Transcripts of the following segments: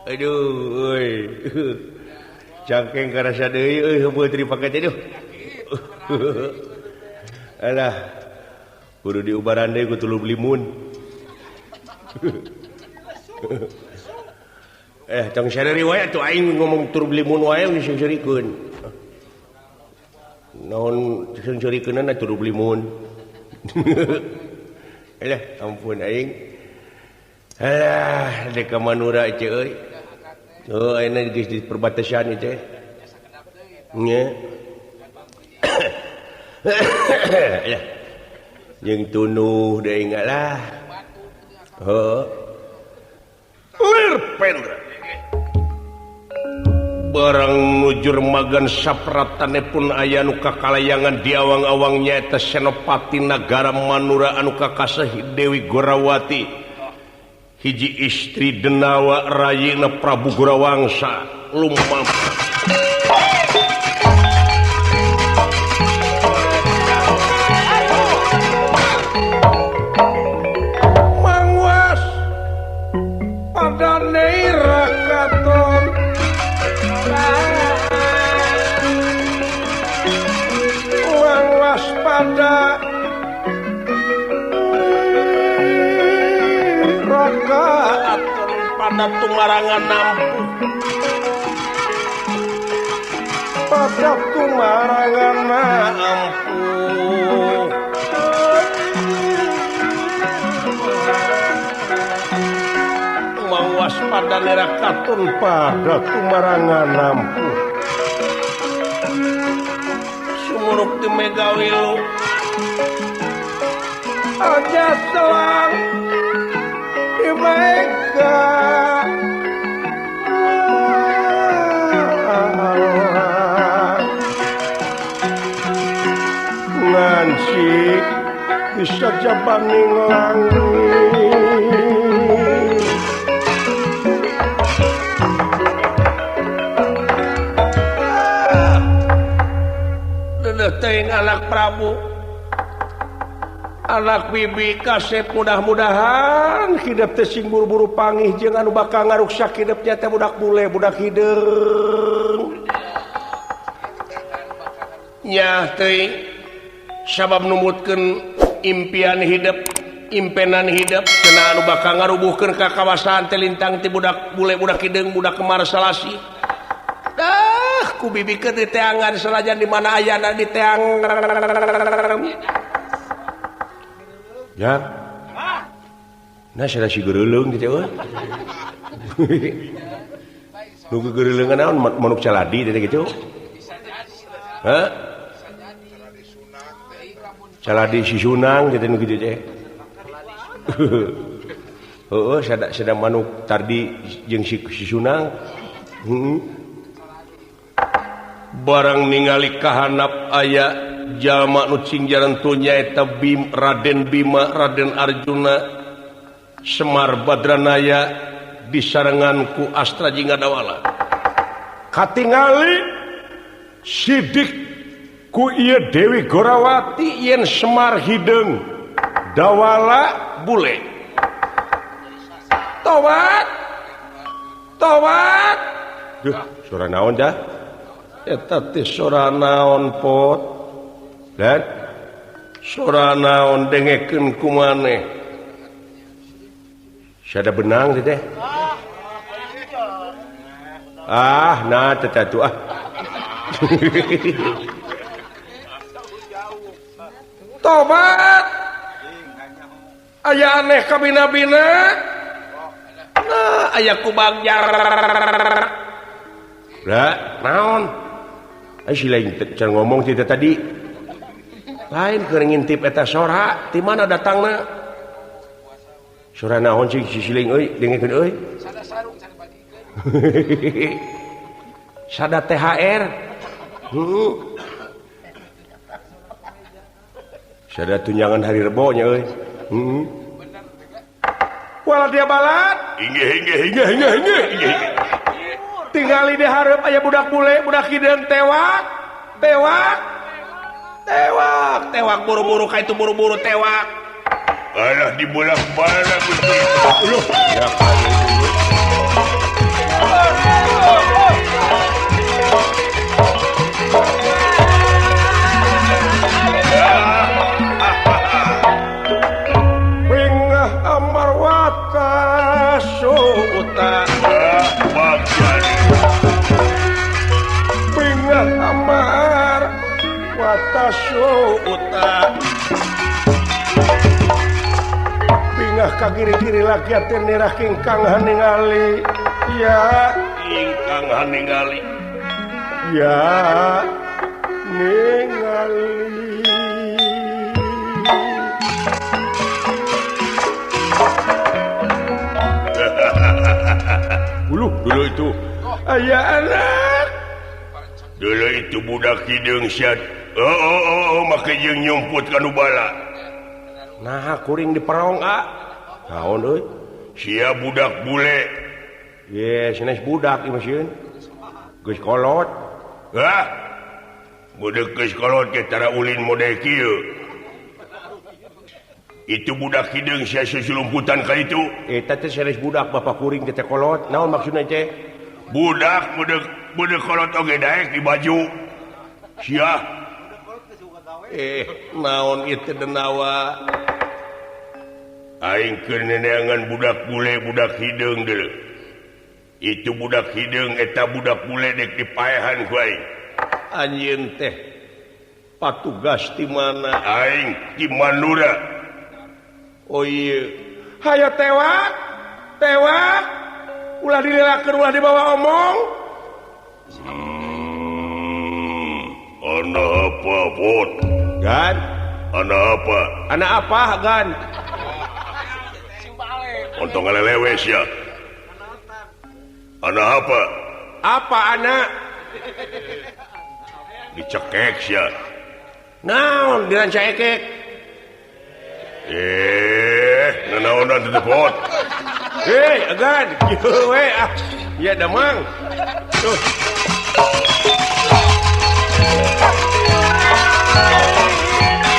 Aduh euy. Cangkeng karasa deui euy heubeut dipake teh duh. Alah. Kudu diubaran deui ku tulup limun. Tong sareri wae atuh aing ngomong tulup limun wae geus seurikeun. Naon seurikeunna tulup limun. Alah ampun aing. Alah dek ka Manura ceu euy. Oh ayeuna geus di perbatasan ieu teh. Nya. Alah. Jeung tunuh deui lah. Heuh. Lir Pendra. Barang nujur magan sapratane pun aya nu kakalayangan di awang-awang nyaeta Senopati Nagara Manura anu kakasih Dewi Gorawati. Hiji istri Denawa rayina Prabu Gorawangsa lumam. Mangwas padane rakaton mangwas pada pada tumarangan nampuh pada tumarangan nampuh mawas pada nerakatun pada tumarangan nampuh sumuruk di Megawilu aja selang di Mega ngancik bisa jabaning langit deudeuh teuing anak Prabu anak bibi kasep mudah-mudahan hidep teh sing buru-buru pangih jeung anu bakal ngaruksak hidepnya teh budak bule budak hideung nya teuing sabab numutkeun impian hidup impenan hidup cenah anu bakal ngarubuhkeun ka kawasan teh lintang ti budak bule budak hideung budak Kemar Salasi dah ku bibi keur diteangan selajan di mana ayana diteang. Ya. Nah, saya si geureuleung gitu euy. Nu geureuleungan naon manuk caladi teh gitu. Hah? Caladi si Sunang gitu nu kitu teh. Heueuh sada manuk tardi jeung si Sunang. Heeh. Barang ningali kahanap aya jalma nu cing jarantu nyaeta Bim Raden Bima Raden Arjuna Semar Badranaya disarengan ku Astra Jingga Dawala katingali sidik ku ieu Dewi Gorawati yen Semar hideung Dawala bule tobat tobat duh sora naon dah eta teh sora naon pot. Dan sora naon dengekeun ku maneh sada benang teh ah nah teh atuh ah tobat aya aneh kabina-bina nah aya ku bagjar lah naon ai si lain can ngomong teh tadi lain keur ngintip eta sora ti mana datangna sora naon cing si siling euy dengekeun euy sada sarung can bagikeun sada THR heuh sada tunjangan hari Rebo nya euy heuh wala dia balat inggih inggih inggih inggih inggih tingali di hareup aya budak bule budak hideung tewak tewak tewak tewak buru-buru ka itu buru-buru tewak Alah dibolak-balik loh ya Pingah amar watasuta Pingah amar watasuta Pingah ka kiri-kiri laki teh nirah kingkang haningali ya ingkang haningali ya ningali Uluh dulu itu aya anak dulu itu budak hideung sia oh make jeung nyumput ka nu bala nah kuring di perong ah naon euy sia budak bule ye sanes budak ieu mah sieun geus kolot hah budak geus kolot ke tara ulin model kieu itu budak hideung sia susulumputan ka itu eta teh sanes budak bapak kuring teh kolot naon maksudna teh budak budak kolot oge daek di baju sia naon ieu teh denawa aing keur neneangan budak bule budak hideung deuleu itu budak hideung eta budak bule dek dipaehan ku aing anjeun teh patugas di mana aing di Mandura oh iya hayo tewak tewak ulah dilelakeun ulah dibawa omong ana apa bot gan ana apa ana apa gan ontong ngalelewes ya ana apa apa anak dicekek sia naon dirancakek nanaonan teu pot hei agan kieu we ah ieu damang tuh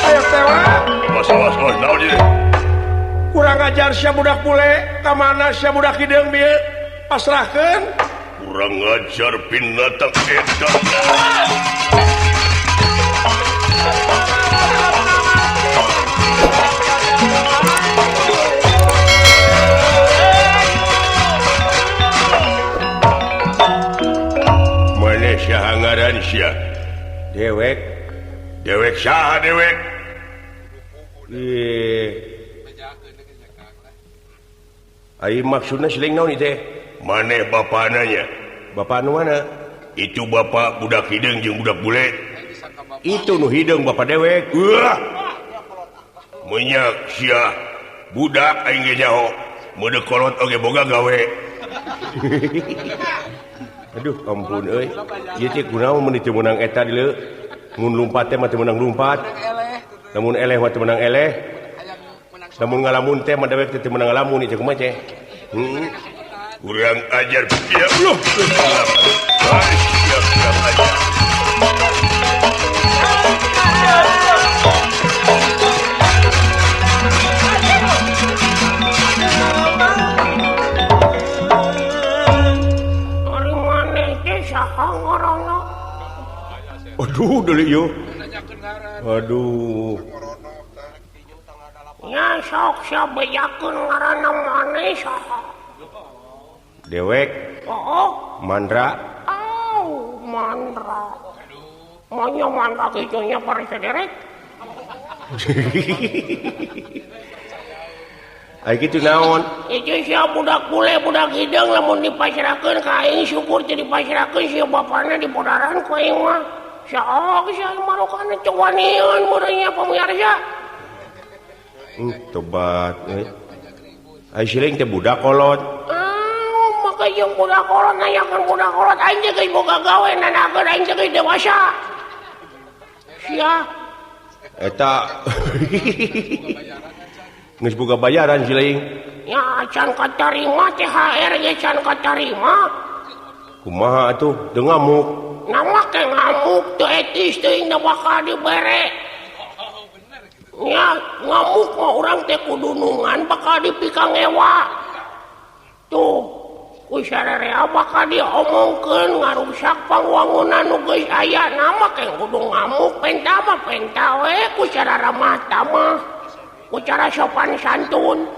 ayo tewak awas awas naon ieu kurang ajar sia budak bule ka mana sia budak hideung bieu pasrahkeun kurang ajar binatang eta maneh saha ngaran sia dewek dewek saha dewek ai maksudna siling naon ieu teh maneh bapana nya bapak nu mana itu bapak budak hideung jeung budak bule itu nu hideung bapak dewek wah minyak sia budak aing ge nyaho meudeuk kolot oge boga gawe aduh ampun euy ieu teh kunaon mun teu meunang eta dieu mun lumpat teh mah teu meunang lumpat lamun eleh mah teu meunang eleh lamun ngalamun teh mah dewek teh teu meunang ngalamun ieu kumaha teh kurang ajar ya Allah kurang ajar Aduh deui ieu. Aduh. Nya sok sia bejakeun ngaranna maneh saha? Dewek. Heeh. Mandra. Au, Mandra. Manya Mandra kitu nya parederek. Ai kitu naon? Itu sia budak bule budak hideung lamun dipasrahkeun ka aing syukur teu dipasrahkeun sia bapana dibodaran ku aing mah. Sok sia marokana teu wanian meureun nya pamirsa. Tobat euy. Ai siling teh budak kolot. Maka jeung budak kolot nanyakeun budak kolot aing teh geus boga gawe nanakeun aing teh geus dewasa. Sia eta geus boga bayaran siling. Ya can katarima THR ge can katarima. Kumaha atuh teu ngamuk. Nama ke ngamuk teu etis teuing da bakal dibere. Ya ngamuk mah urang urang teh kudunungan bakal dipikangewa. Tuh, ku sararea bakal diomongkeun ngarusak pangwangunan nu geus aya nama keng kudu ngamuk penta mah penta we ku cara ramah tamah. Ku cara sopan santun.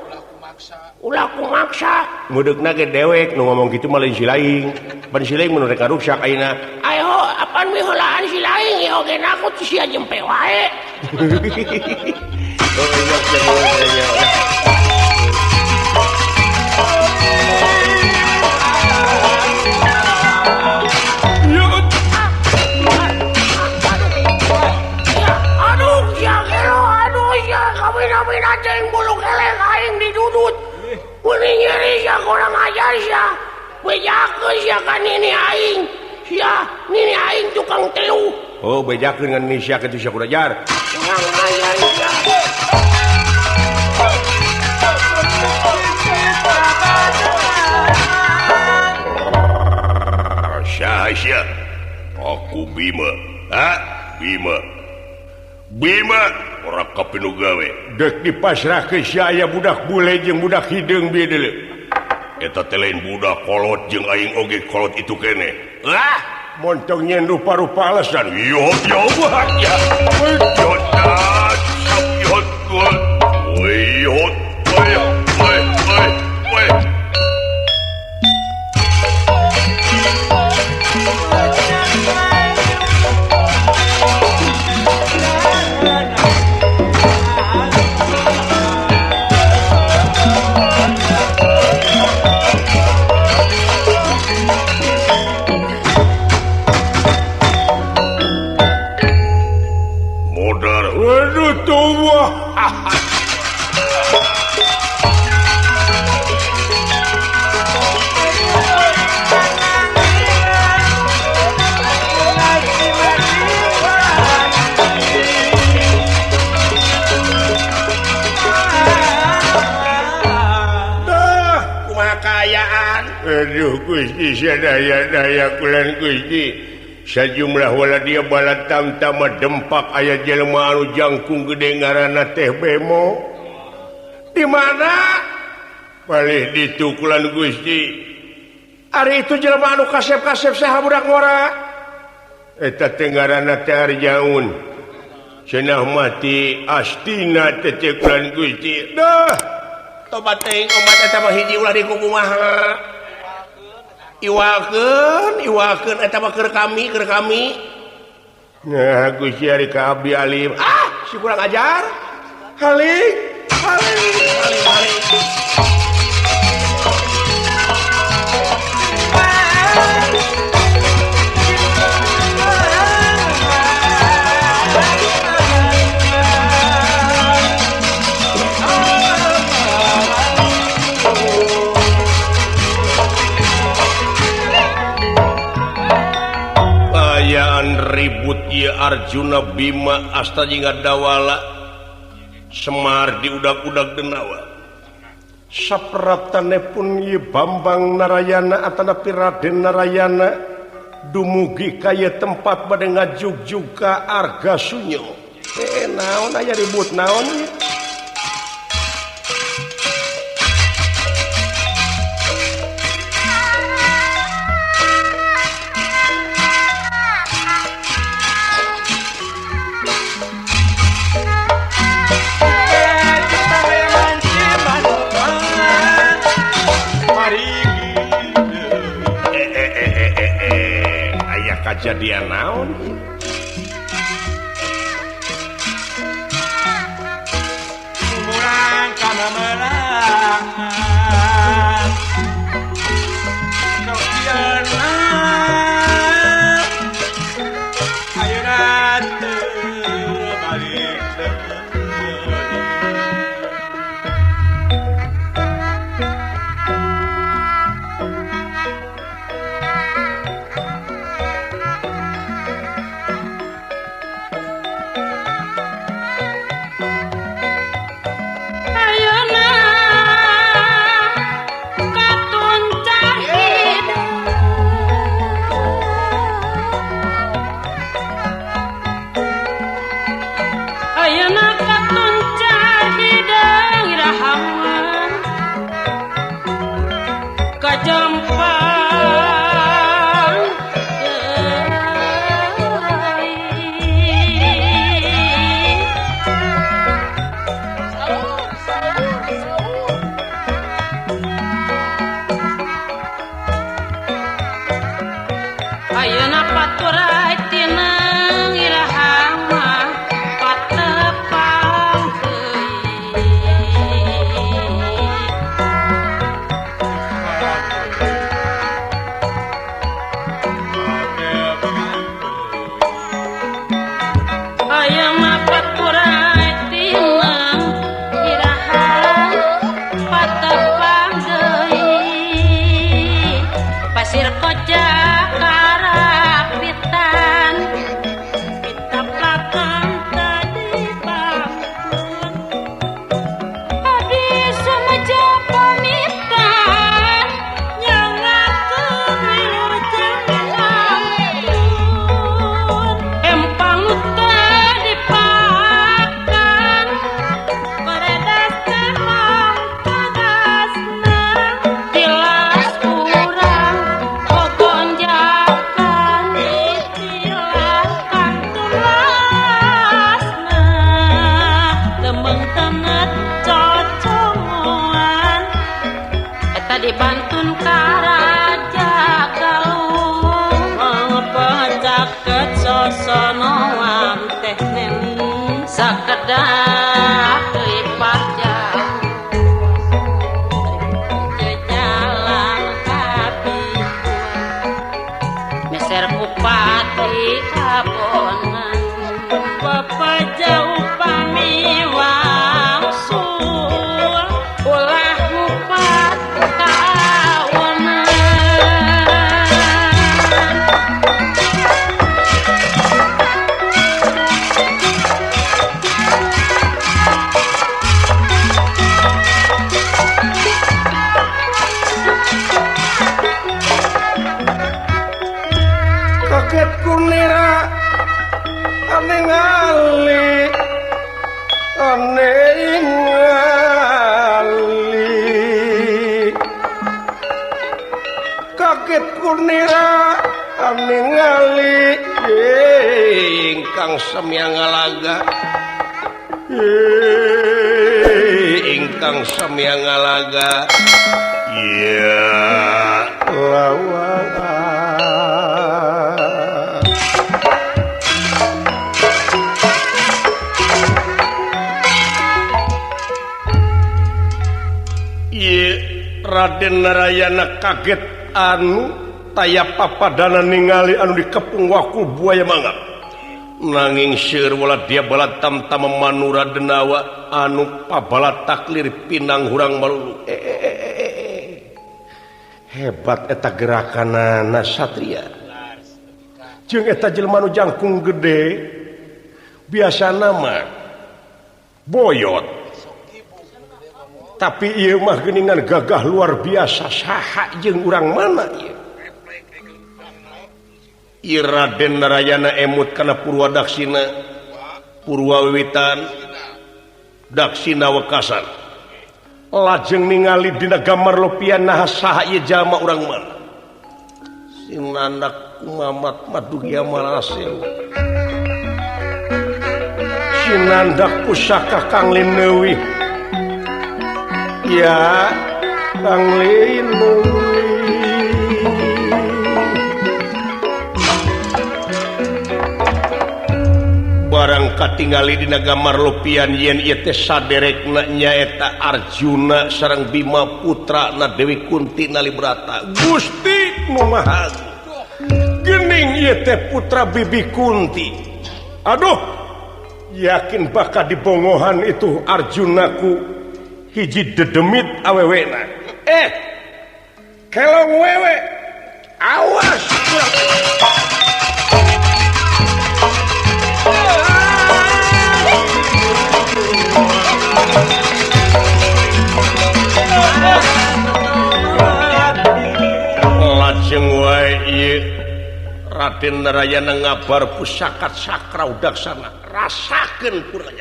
Ulah ku maksa. Mudeukna ge dewek nu ngomong kitu mah lain si laing. Pan si laing mun rek karuksak ayeuna. Ayo, apan miheulaan si laing ieu oge nakut sia jempe wae. Oh iya, iya. Aduh, sia gelo, aduh sia kawin-kawin aing bulu kelek aing didudut. Meni nyeri sia kurang ajar sia. Bejakeun sia ka nini aing. Sia, nini aing tukang teluh. Oh, bejakeun ngan nini sia kitu sia kurang ajar. Kurang ajar sia. Sia, aku Bima. Ha? Bima. Bima ora kapinu gawe. Dek dipasrahkeun sia aya budak bule jeung budak hideung bieu deuleu. Eta teh lain budak kolot jeung aing oge kolot itu keneh. Lah, montong nyen rupa-rupa alasan. Yo yo ya. Yo yo yo. Yo yo yo yo. Aduh Gusti sadaya-daya kulan Gusti sajumlah wala dia bala tamtama dempak aya jelema anu jangkung gede ngaranna teh Bemo. Di mana? Palih ditu kulan Gusti. Ari itu jelema anu kasep-kasep saha budak ngora? Eta teh ngaranna teh Arjaun. Cenah mati astina teh kulan Gusti. Dah tobat teuing omat eta mah hiji ulah dikukumaha. Iwakeun, iwakeun eta mah keur kami, keur kami. Nah, Gusti ari ka abdi alim. Ah, si kurang ajar. Haling, haling, haling, haling. Ribut ieu Arjuna Bima asta jeung Dawala Semar diudag-udag denawa. Sapraptane pun ieu Bambang Narayana atanapi Raden Narayana dumugi ka ieu tempat bade ngajugjug ka Arga Sunyo. Naon aya ribut naon ieu? Kajadian naon? Murang kana merangan Kau ayeuna teu balik deui. banget cocongoan eta dibantun ka Raja Galung pecaket sosonoan teh neni sakedap deui parjauh jalan kapi meser kupati kabonan pepeja upami wangsul ulah ngupat kawonan. Kaget kunira ane ngali ane ngali kaget kunira ane ngali ingkang samya ngalaga ingkang samya ngalaga ya lawan. Raden Narayana kaget anu taya papadana ningali anu dikepung wakul buaya mangap nanging seueur wala dia balat tamtama manura denawa anu pabala taklir pinang hurang malulu. Hebat eta gerakanana satria jeung eta jelema nu jangkung gede biasana mah boyot tapi ieu mah geuningan gagah luar biasa saha jeung urang mana ieu. Ieu Raden Narayana emut kana Purwa Daksina Purwa Wiwitan Daksina Wekasan lajeng ningali dina gambar lopian naha saha ieu jalma urang mana sinandak Mamat Madugia Malasew sinandak pusaka Kang Lineuwih ya Kang Lineuwih. Barang katingali dina gambar lopian yen ieu teh saderekna nyaeta Arjuna sareng Bima putra na Dewi Kunti Nalibrata. Gusti nu Maha Geuning ieu teh putra Bibi Kunti. Aduh, yakin bakal dibongohan itu Arjuna ku hiji dedemit awewena. Kelong wewe awas kurang. Lajeng wae ieu Raden Narayana ngabar pusaka Sakra Udaksana rasakeun kurang.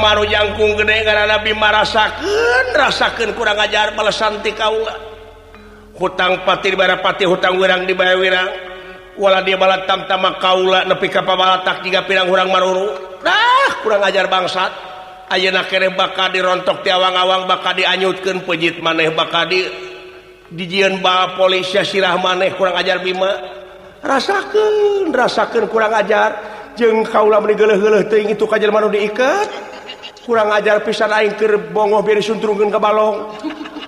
Maru jangkung gede karena Bima rasakeun rasakeun kurang ajar balesan ti kaula hutang pati dibayar pati hutang wirang dibayar wirang wala dia balat tamtama kaula nepi ka pabalatak jiga pirang hurang maruru dah kurang ajar bangsat ayeuna keneh bakal dirontok ti awang-awang bakal dianyutkeun peujit maneh bakal di dijieun ba polisi sirah maneh kurang ajar Bima rasakeun rasakeun kurang ajar jeung kaula meuni geuleuh-geuleuh teuing itu ka jelema nu diiket kurang ajar pisan aing keur bongoh bieu disuntrungkeun ka balong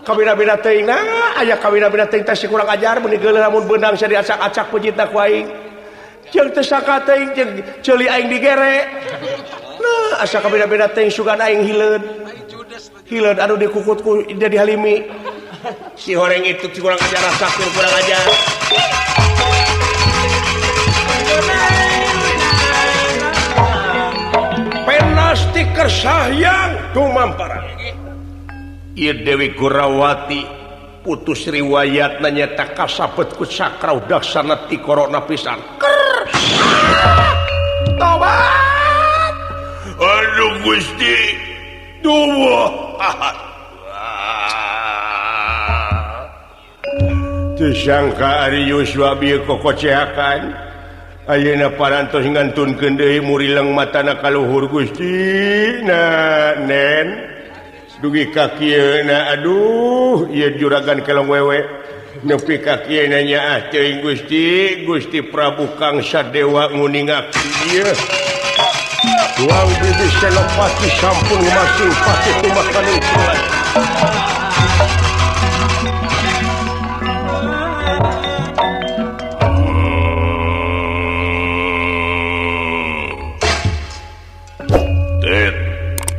kawina-bina teuing nah aya kawina-bina teuing teh si kurang ajar meuni geuleuh lamun beunang sia diacak-acak peujitna ku aing Jeung teu sangka teuing jeung ceuli aing digere. Nah, asa kabeda-beda teuing sugan aing hileud. Hileud anu dikukut ku jadi Halimi. Si horeng itu kurang ajar rasakeun kurang ajar. Penasti kersahyang dumampara. Ieu Dewi Gurawati putus riwayat nanyata kasabet ku Sakrau daksana ti korona pisan. Tobat. Aduh Gusti. Duh. Teu sangka ari Yuswa bieu kokocehakan. Ayeuna parantos ngantunkeun deui murileng matana ka luhur Gusti. Na nen dugi ka kieu na aduh ieu juragan kelong wewe. Nepi ka kieu na nyaah teuing Gusti, Gusti Prabu Kangsa Dewa nguningakeun ieu. Tuang bibi Senopati sampun masing pati tumakaning kulat. Tet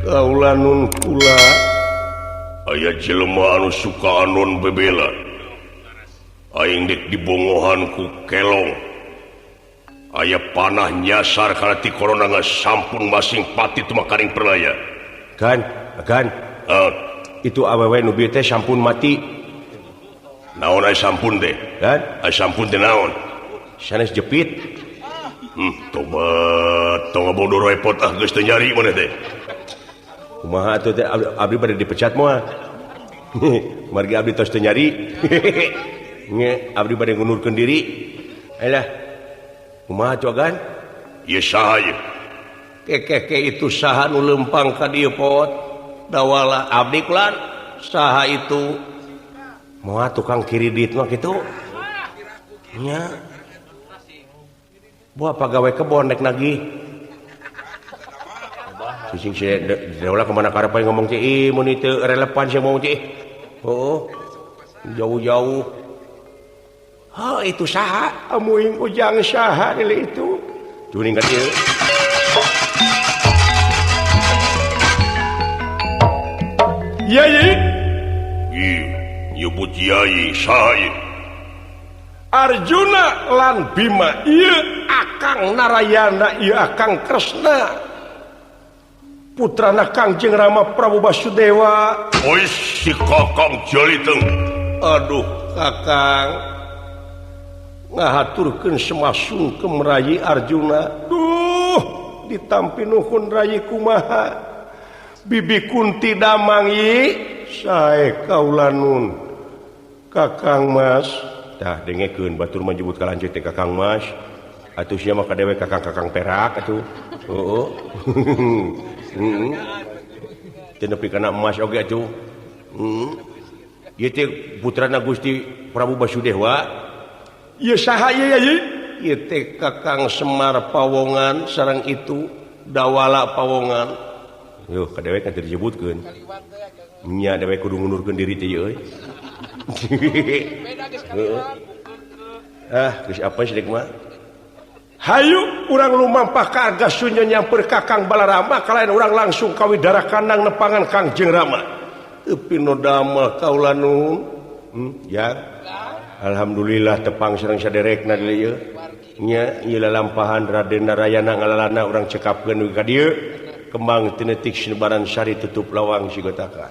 kaula nun kula aya jelema anu suka anon bebela. Aing dek dibongohan ku kelong. Aya panah nyasar kana ti korona geus sampun masing pati tumakaring perlaya. Kan, kan. Itu awewe nu bieu teh sampun mati. Naon aya sampun teh? Kan? Aya sampun teh naon? Sanes jepit. Tobat, tong ngabodoh repot ah geus teu nyari maneh teh. Kumaha atuh teh abdi bade dipecat moal. Margi abdi tos teu nyari. Nge, abdi bade ngundurkeun diri. Alah. Kumaha cogan? Ieu saha ieu? Kekeke itu saha nu leumpang ka dieu pot? Dawala abdi kulan saha itu? Moal tukang kiridit mah kitu. Nya. Buah pagawe kebon rek nagih. Cicing si Dawala kemana karep ngomong teh ih mun teu relevan sia ngomong teh. Heuh. Jauh-jauh. Oh itu saha amuing ujang saha deui itu tuning ka dieu. Yai ih nyebut yai saha ieu? Arjuna lan Bima ieu Akang Narayana ieu Akang Kresna putrana Kangjeng Rama Prabu Basudewa. Oi si Kakang Jaliteng. Aduh Kakang ngahaturkeun semasungkem rayi Arjuna. Duh ditampi nuhun rayi kumaha Bibi Kunti damang ieu sae kaula nun Kakang Mas. Tah dengekeun batur mah nyebut ka lanceuk teh Kakang Mas. Atuh sia mah ka dewe kakang-kakang perak atuh. Heueuh. Heeh. Teu nepi kana emas oge atuh. Heeh. Ieu teh putrana Gusti Prabu Basudewa. Ieu saha ieu ieu? Ieu teh Kakang Semar Pawongan sareng itu Dawala Pawongan. Yuh ka dewe kan teu disebutkeun. Nya dewe kudu ngundurkeun diri teh ieu euy. Ah, geus apa sih dek mah? Hayu urang lumampah ka Arga Sunya nyamper Kakang Balarama kalayan urang langsung ka Widara Kandang nepangan Kangjeng Rama. Teu pinodamal kaula nuhun. Ya. Alhamdulillah tepang sareng saderekna deui ieu. Nya ieu lalampahan Raden Narayana ngalalana urang cekapkeun ka dieu. Kembang tinetik sinebaran sari tutup lawang sigotakan.